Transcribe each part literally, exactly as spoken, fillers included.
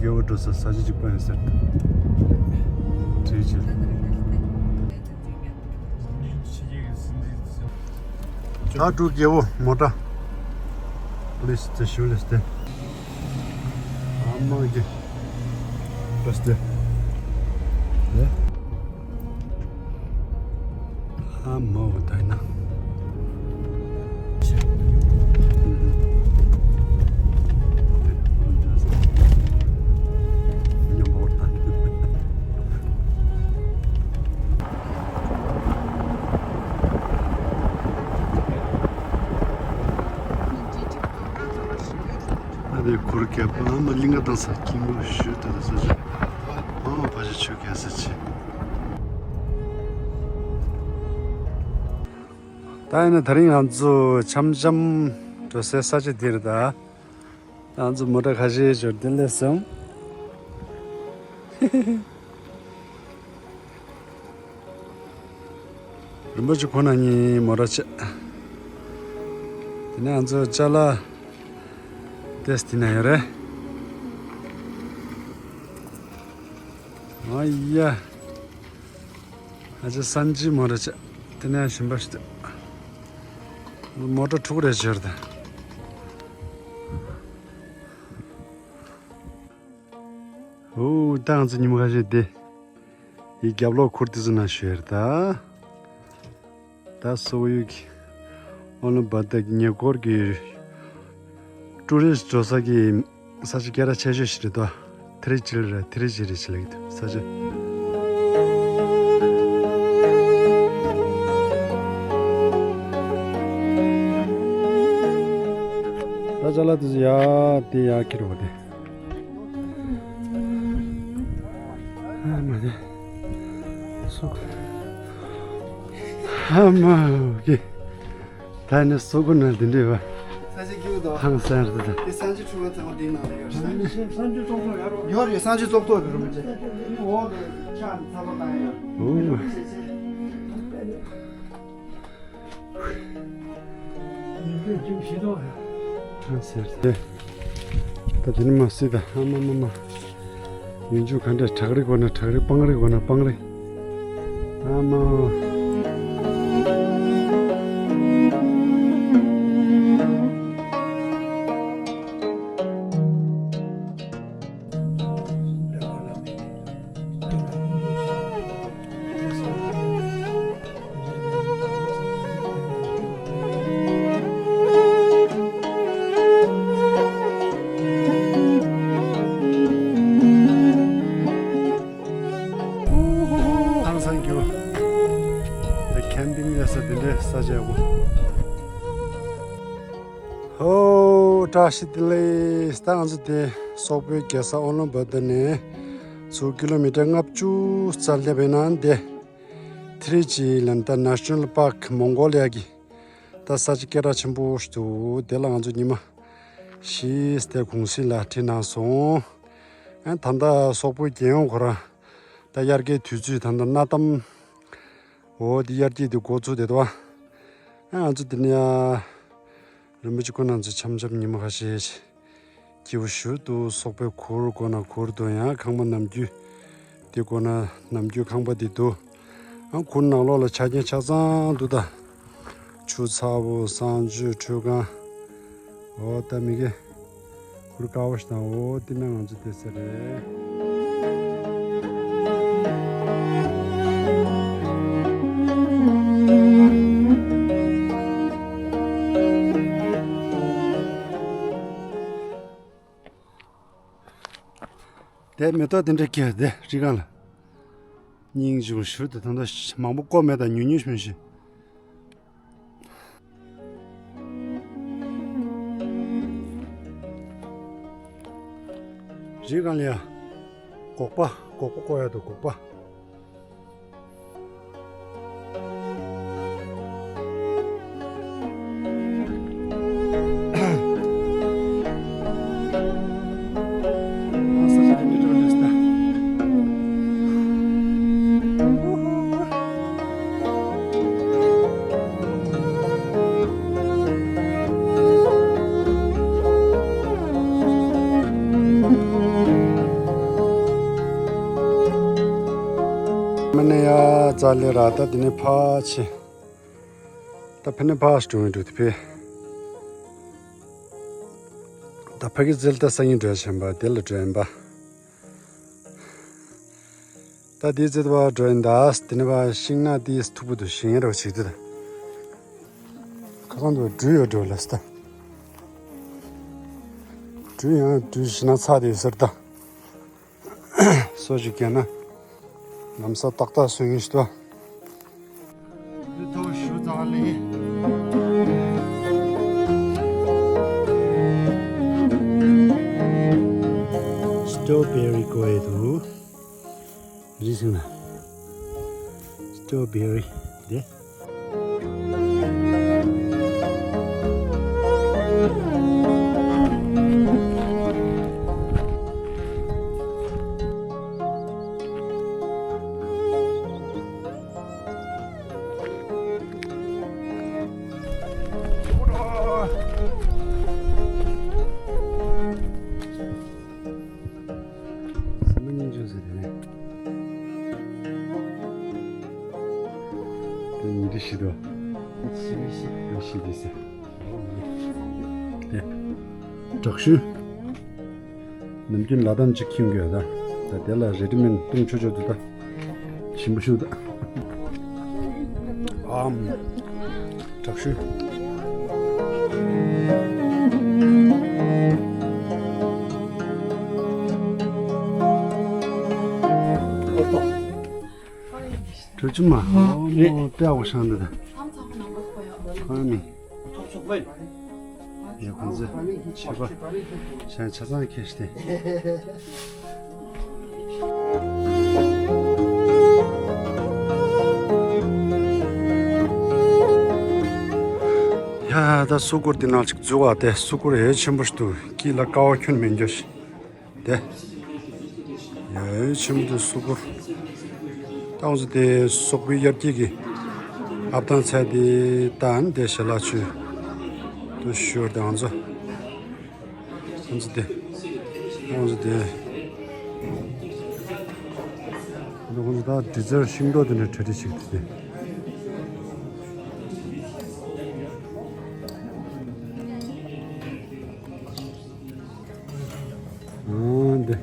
རྒྱལ་པོ་འགྲོ་ས་ས་ཆ་གཅིག་པ་ཡིན་ཟེར། བྲིས་ཆེ། ད་འགྲོ་རྒྱལ་པོ་མོ་ཊ། Please stay, shoelace stay. ཨ་མ་གི། Press there. Yeah. ཨ་མོ་ད་ཡིན་ན། ཨ་དེ་གུར་རྒྱབ་ཨ་མ་གླིང་ག་དང་ས་ཁྱིམ་ཞུ་དེ་ས་ཆ། ཨ་མ་ཕ་ཆེ་ཆོས་རྒྱལ་ས་ཆེ། ད་ཡིན་ན་དེ་རིང་ང་ཚོ་འཆམ་འཆམ་འགྲོ་སའི་ས་ཆ་འདིར་ད། ང་ཚོ་མོ་ཊ་ཁ་ཤས་འབྱོར་ལྡན་ལས་སམ། རིན་པོ་ཆེ་ཁོ་ན་གཉིས་མོ་ཊ་ཆེ། དེ་ནས་ང་ཚོ་ཅ་ལག་ཏེས་དེ་ན་ཡོད་རེད། ཨ་ཡ། ཨ་ཅེ་སན་ཅི་མོ་ཊ་ཆེ། དེ་ནས་ཞིམ་པ་ཞིག་འདུག་མོ་ཊ་ཕྲུ་གུ་རེ་འབྱོར་ད། ཨོ་ད་ང་ཚོ་ཉི་མ་ཁ་ཤས་བསྡད། ཡི་རྒྱབ་ལོགས་ཁུར་དེ་ཚོ་ན་ཞོལ་ད། ད་སོག་ཡུལ་གྱི་ཨོ་ལམ་བ་ད་གི་ཉེ་འཁོར་གྱི་ཀྲུ་རི་སི་འགྲོ་ས་གི་ས་ཆ་སྐད་གྲགས་ཆེ་ཤོས་ཤིག་རེད་དོ། ཐི་རི་ཅི་རེད། ཐི་རི་ཅི་རེད་ཅི་ལེགས་འདུག་ས་ཆ། ད་ཅ་ལག་དེ་ཚོ་ཡ་དེ་ཡ་ཁྱེར་བ་དེ། ཨ་མ་དེ། སོག་ཨ་མ་གི། ད་ནི་སོག་པོ་ནང་འདི་འདྲས་པ། ས་ཆ་སྐྱིད་པོ་འདུག་ཧང་སང་རེད་ད། དེ་ས་ཆ་ཕྲུ་གུ་ཚང་མ་འདི་ནང་ལ་ཡོད་རེད། ས་ཆ་ཚོགས་ཐོག་ཡོད་རོ། ཡོད་རེད། ས་ཆ་ཚོགས་ཐོག་རེད་རོ་མི་ཚེ། འོག་ཏུ་ཆ་ཚ་པོ་བཏང་ཡོད། འོ། ཡིན་གྱི་ཅིག་ཤེས་ཐུབ་ཡ། ཨ་ཟེར་ཏེ། ད་དེ་ནི་མ་སྲིད་ད་ཨ་མ་མ་མ། ཡུན་ཆུ་ག་འདྲ་བྲག་རི་དགོས་ན་བྲག་རི། སྤང་རི་དགོས་ན་སྤང་རི། ཨ་མ། ཧང་སང་རྒྱུ། ད་ཁེམ་པིང་ཡོད་ས་དེ་འདྲའི་ས་ཆ་ཡག་པོ། ཧོ། བཀྲ་ཤིས་བདེ་ལེགས། ད་ང་ཚོ་དེ་སོག་པོའི་རྒྱལ་ས་ཨོ་ལམ་བྷ་ཏི་ནས་ཚུར་ཀི་ལོ་མི་ཊར་ལྔ་བཅུ་རྩ་སླེབས་པའི་ནང་དེ། ཐི་རི་ཅི་ལན་ད་ནེ་ཤ་ནལ་པཱརྐ་མོང་གོ་ལི་ཡ་གི་ད་ས་ཆ་སྐད་གྲགས་ཆེན་པོ་ཞིག་འདུག་དེ་ལ་ང་ཚོ་ཉི་མ་བཞི་བསྡད་གུང་སེང་ལ་ཁྲིད་གནང་སོང་། ཨ་ད་ལྟ་སོག་པོའི་རྒྱལ་ཡོངས་ཁོ་རང་ད་དབྱར་ཁའི་དུས་ཚོད་ད་ལྟ་གནའ་གཏམ། འོ་དེ་དབྱར་སྐྱིད་དེ་འགོ་ཚུགས་བསྡད་འདུག་ཨ་ང་ཚོ་དེ་ནས་ཨ། རིན་པོ་ཆེ་ཁོང་རྣམ་ཚོ་འཆམ་འཆམ་ཉི་མ་ཁ་ཤས་སྐྱིད་པོ་ཞུ་འདུག་སོག་པོའི་གུར་དགོས་ན་གུར་འདུག་ཡང་ཁང་པ་ནམ་རྒྱུན་དེ་དགོས་ན་ནམ་རྒྱུན་ཁང་པ་དེ་འདུག་ཨང་གུར་ནང་ལོགས་ལ་ཆ་རྐྱེན་ཆ་ཚང་འདུག་ད། ཆུ་ཚ་པོ། གསང་སྤྱོད། ཁྲུས་ཁང་། འོ་ད་མི་གེ་གུར་དཀར་པོ་ཞིག་དང་། འོ་དེ་ན་ང་ཚོ་བསྡད་ས་རེད། དེ་མེ་ཏོག་དེ་འདྲ་སྐྱེས་དེ་རི་སྒང་ལ། སྙིང་རྗེ་པོ་ཞུ་དེ་ད་ལྟ་མང་པོ་བརྐོས་མེད་ད། ཉུང་ཉུང་ཞིག་མིན་ཞིག་རི་སྒང་ལ་ཡ། སྒོག་པ། སྒོག་པ་བརྐོ་ཡ་འདུག་སྒོག་པ། ཡ་ཙ་ལེ་ར་ད་འདི་ནས་ཕར་ཕྱིན། ད་ཕ་ནས་ཕར་འགྲོ་ཡིན་འགྲོ་དེ་ཕེ། ད་ཕ་གི་ཟིལ་ད་སང་ཉིན་འགྲོ་ཡ་བྱས་པ་དེ་ལ་འགྲོ་ཡིན་པ། ད་དེའི་ཚེ་བ་འགྲོ་ཡིན་ད་དེ་ནས་བ་ཤིང་ནགས་དེའི་ཐུག་པོ་དུ་ཤིང་རོ་བྱེད་དུ་ད། ཁ་སང་དུ་འབྲུ་ཡོད་འགྲོ་ལ་སི་ད། འབྲུ་ཡང་འབྲུ་ཤིང་ནགས་ཚ་དེ་ཟེར་ད། སོ་ཞིག་གན་ན། ལམ་སང་ཏག་ཏག་སོན་ངེས་ཤི་ཏོ། འདི་ཐོག་ཞུ་ཙང་ལེ། སི་ཊོ་བེ་རི་ཀོ་ཡེ་དུ། རི་སིང་ན། སི་ཊོ་བེ་རི་དེ། སེམས་སྙིང་རྗེ་ཟེར་དེ་ནས། དེ་ཉིན་དེ་ཤི་དོ། ཤི་ཤི་ཤི་དེ་ཟེར། དེ། དྲག་ཤུལ། ནམ་རྒྱུན་ལ་དམ་གཅིག་ཁྱིམ་དགོས་ད། ད་དེ་ལ་རེ་ཌི་མེན་བཏུང་ཆོག་ཆོག་ཏུ་ད། ཞིམ་པོ་ཞུ་ད། ཨམ། དྲག་ཤུལ། གྲུ་ཆུ་མ། ཨོ་མོ་ཏེ་ཨོ་ཤང་འདི་ད། ཁོ་ནི། ཡ་ཁོང་ཚོ་ཆོས་པ་ཆ་ཆ་ཚང་ཁྱེར་ཏེ། ཡ་ད་སུ་གུར་འདི་ནང་ཅིག་འཛུལ་བ་དེ་སུ་གུར་ཧེ་ཆེན་པོ་ཞིག་འདུག་སྐྱིད་ལ་ཀ་བ་ཁྱོན་མི་འགྱོ་ཞིག་དེ། ཡ་ཆེན་པོ་དེ་སུ་གུར། ཏང་སུ་དེ་སོག་པོའི་ཡར་རྒྱས་ཀྱི་ཨབ་ཐང་ཚད་དེ་ཏན་དེ་ཞལ་ལག་མཆོད་དུ་ཞུར་དང་ཚོ། ཁོང་ཚོ་དེ། ཁོང་ཚོ་དེ། ཁོང་ཚོ་ད་དེ་ཚར་ཤིང་ཏོག་དེ་འདྲ་གྲ་སྒྲིག་བྱེད་དེ། ཨང་འདི།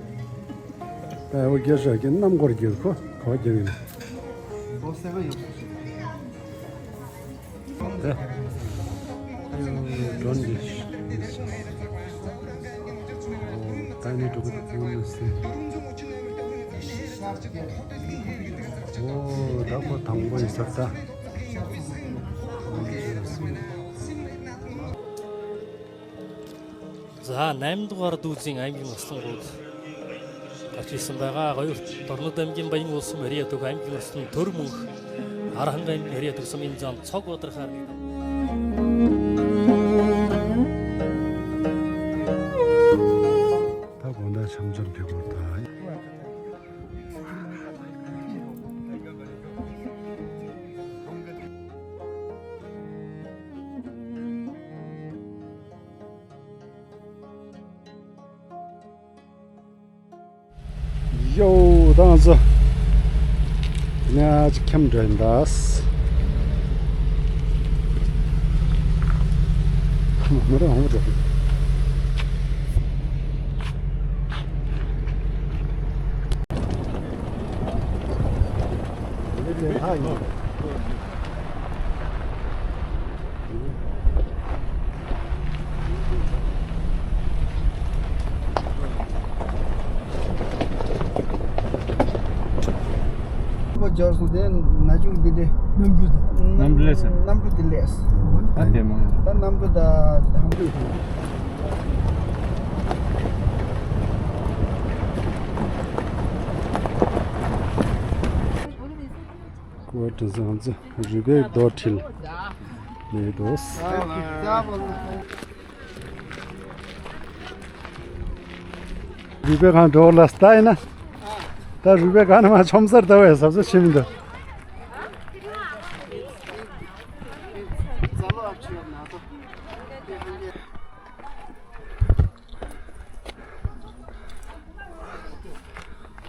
ད་ཡང་རྒྱ་ཤ་གི་གནམ་སྐོར་རྒྱུག་ཁོ་ག་བ་རྒྱུག་ཡིན། ཨོ་སེ་ག་ཡོད། ད་ཡང་ཌོན་འདི། ད་ནི་འགྲོ་གི་འདུག་ཟེར། ཨོ་ད་ཁོ་དང་པོ་ཡིན་ས་ད། ཟ་ནམ་དུ་བར་དུ་ཅིང་ཨམ་གྱི་ངོ་སྟོང་རོགས། ཨ་ཅི་སམ་བ་ག་གཡོ་དོར་ནུ་དམ་གྱི་འབའ་ཡིན་ངོ་སུམ་རེ་ཡ་དུ་ག་ཨམ་གྱི་ངོ་སྟོང་དོར་མུ། ཨ་ར་ཧང་ག་ཨམ་གྱི་རེ་ཡ་དུ་སམ་ཡིན་ཙང་ཚོགས་གོ་ཏར་ཤར་ནི་དང་། ད་དགོང་དག་འཆམ་འཆམ་དེ་གོ་ད། ཡོ་ད་ང་ཚོ་ཉ་ཅིག་འཁྱམ་འགྲོ་ཡིན་ད། མ་རེད་འོང་འགྲོ། ཁོ་འབྱོར་སོང་དེ་ན་ཆུང་འདི་འདྲེ། གནམ་གྲུ་དང་། གནམ་གྲུ་ལས་སོང་། གནམ་གྲུ་འདི་ལས། ཨ་དེ་མ། ད་གནམ་གྲུ་ད་ཧམ་གྲུ་དང་། ཀོ་ཏི་བཟང་ཚེ་རུས་པའི་རྡོ་ཁྲིལ་ལས་དོ། རུས་པའི་གང་འགྲོ་ལ་ལྟ་ཡིན་ན། ད་རུས་པའི་གང་ནས་མ་ཆོམ་སར་ལྟ་བས་ཟབ་ཟབ་ཕྱིན་མི་འདུག་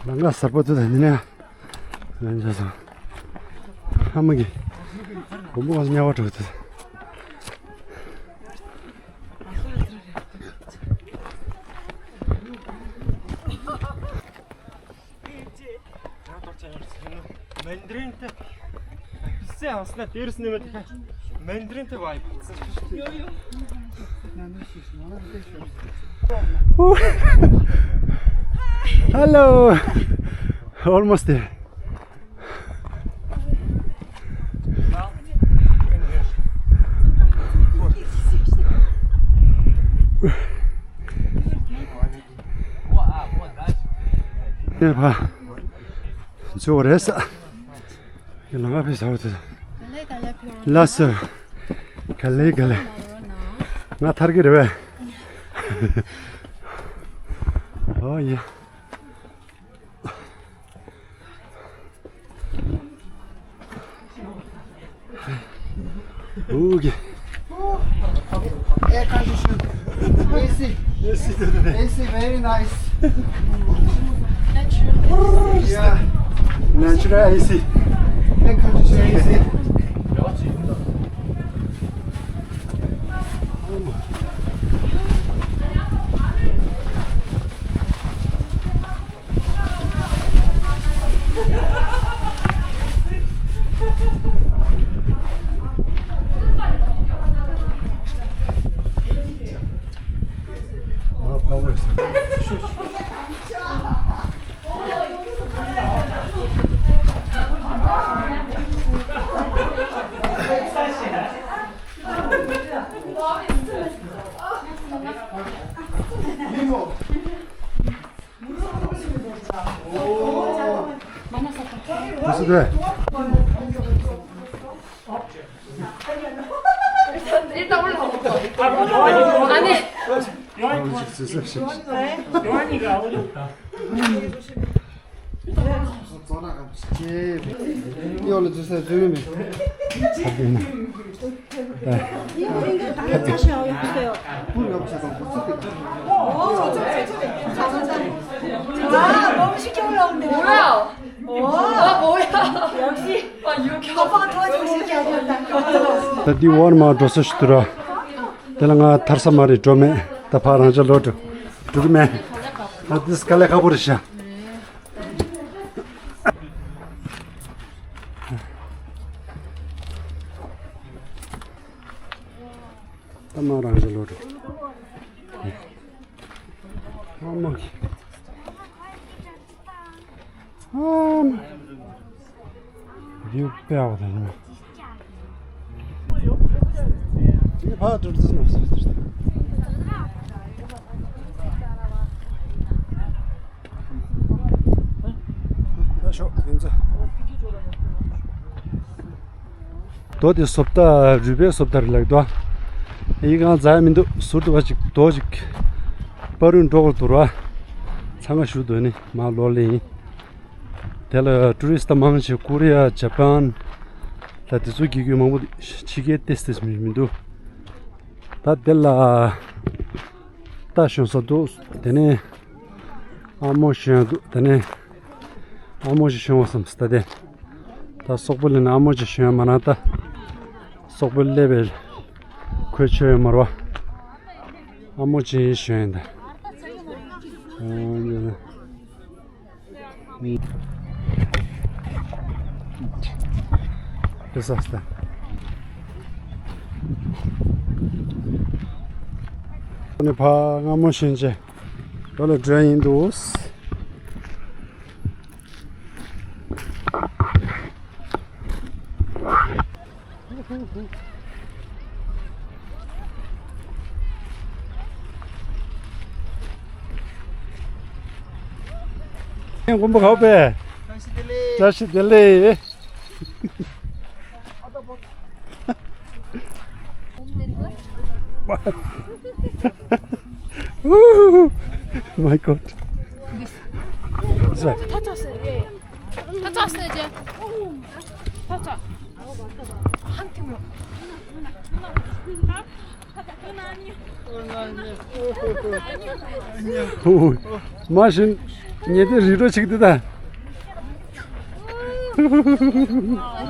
ལང་ཀ་གསར་པ་དུ་ད་ནི་ནས་ལན་ཆ་སོང་། ཨ་མ་གི་གོམ་པ་གང་ས་དམྱལ་བ་འགྲོ་ཐུབ། Мандаринтэй. Все, оснаа дээрс нэмээд. Мандаринтэй вайб. Hello. Almost there. ནས་ཕ། ཚོ་རེས། ཡ་ལང་ང་ཕེ་ས་འོ་ཚོ། ལ་སོ། ག་ལེ་ག་ལེ། ང་ཐར་གི་རེད་བས། ཨོ་ཡ། Okay. Air condition, A C, A C, A C, very nice. Yeah, natural A C, air condition, A C. 아, 너무 쉽게 올라오는데. 뭐야? 와, 뭐야? 역시. 아, 이렇게. 오빠가 도와주고 싶게 하셨다. ད་འདི་ཝར་མ་འགྲོ་ས་ཞིག་འདུག་ར། དེ་ལ་ང་ཐར་ས་མ་རེད། འགྲོ་མེད། ད་ཕར་རང་ཅག་ལོག་འགྲོ་འགྲོ་གི་མེད། ད་འདི་དཀའ་ལས་ཁག་པོ་རེད་ཤག་ད་མ་རང་ཅག་ལོག་འགྲོ། ཨ་མ། ཨ་མ། བིའུ་དཔེ་ཡག་པོ་འདུག་ཉི་མ། ངས་ཕར་འགྲོ་རྩིས་མ་བྱས། ད་ཤོག་ཡིན་ཙང་། རྡོ་དེ་བཟོ་ལྟ་རུས་པའི་བཟོ་ལྟ་རེད་ལབ་འདུག་ཨ། ཡིག་གང་ཛ་ཡ་མི་འདུག་ཟུར་དུ་བ་ཅིག་རྡོ་ཅིག་པ་རུན་འགྲོ་དགོས་འདུག་ར། ཚང་མ་ཞུ་འདོད་ནི་མ་ལོ་ལེ་ཡིན། དེ་ལ་ཊུ་རི་སི་ཊི་མང་ཆེ་ཀོ་རི་ཡ། ཇ་པན། ད་དེ་ཚོ་དགེ་རྒན་མང་པོ་ཕྱི་རྒྱལ་ཏེས་ཏེས་མི་མི་འདུག་ད་དེ་ལ་རྟ་ཞོན་ས་འདུག་དེ་ནས་ཨ་མོ་ཞོན་འདུག་དེ་ནས་ཨ་མོ་ཞིག་ཞོན་བ་བསམ་སྟ་དེ། ད་སོག་པོ་ལ་ནི་ཨ་མོ་ཅིག་ཞོན་ཡ་མ་ན་ད། སོག་པོ་སླེབས་པའི་ཁོའི་ཆོས་ཡོད་མ་རེད་བ། ཨ་མོ་ཅིག་ཞོན་ཡིན་ད། ཨ་ཡོད་ན། ཨེ་ས་སྟ། ནི་ཕ་སྔ་མོ་ཞོན་ཅེ། ད་ལ་འགྲོ་ཡིན་འདུག་མགོན་པོ་གའོ་པས། བཀྲ་ཤིས་བདེ་ལེགས། བཀྲ་ཤིས་བདེ་ལེགས། Oh my God. This way. 다 쳤어요. 예. 다 쳤어요, 이제. 다 쳤어. 한 팀으로. 오, 마신. ཉེ་དེ་རི་རོ་ཆིག་དེ་ད།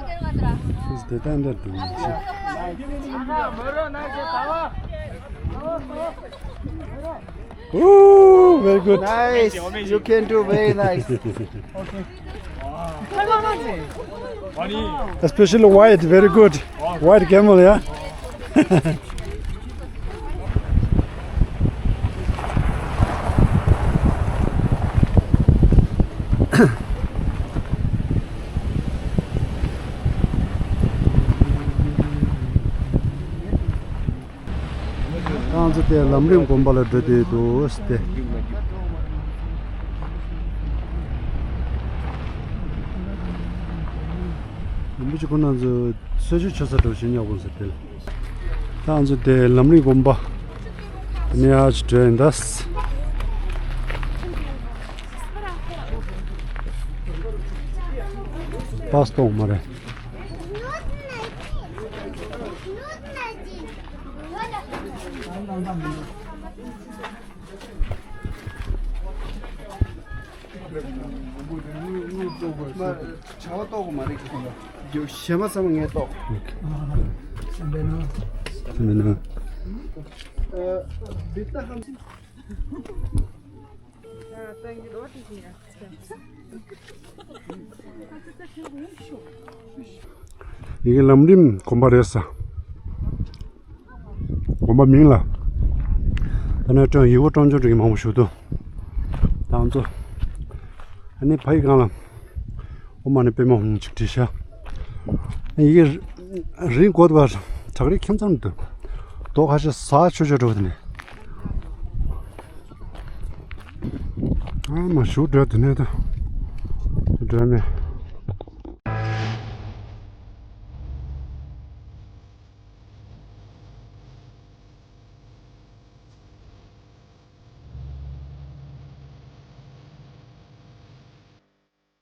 He's the standard thing. Oh, very good. Nice. You can do very nice. Especially white, very good. White camel, yeah? ང་ཚོ་དེ་ལམ་རིམ་དགོན་པ་ལ་འགྲོ་བསྡད་འདུག་སྟེ། རིན་པོ་ཆེ་ཁོང་རྣམ་ཚོ་གསོལ་མཆོད་མཆོད་ས་འགྲོ་བཞིན་ཉག་པོ་ཟེར་ཏེ། ད་ང་ཚོ་དེ་ལམ་རིམ་དགོན་པ་ནས་ཨ་ཅི་འགྲོ་ཡིན་ད། པཱས་གཏོང་མ་རེད། བྱ་བ་ལྟོགས་མ་རེད་ཀྱི། གཞན་མ་ཚང་མ་ངས་ལྟོགས། སེམས་པའི་ནང་། སེམས་པའི་ནང་། འདི་ལྟ་ཧམ། ཡི་གེ་ལམ་རིམ་དགོན་པ་རེད་ས། དགོན་པ་མིང་ལ། ད་ནས་ཀྲང་ཡི་བོ་ཀྲང་ཅོ་ཀྲིག་མང་པོ་ཞུ་དུ། ད་ང་ཚོ། ཨ་ནི་ཕ་ཡི་སྒང་ལ། ཨོ་མ་ནི་པད་མ་ཧོང་ཅིག་བྲིས་ཤག་ཡི་གེ་རིང་གོ་བར་བྲག་རི་ཁྱིམ་ཚང་དུ། རྡོ་ཁ་ཤས་ཟག་ཆོ་ཆོ་འགྲོ་དེ་ནས། ཨ་མ་ཞུ་འགྲོ་དེ་ནས་ད། འགྲོ་ནས།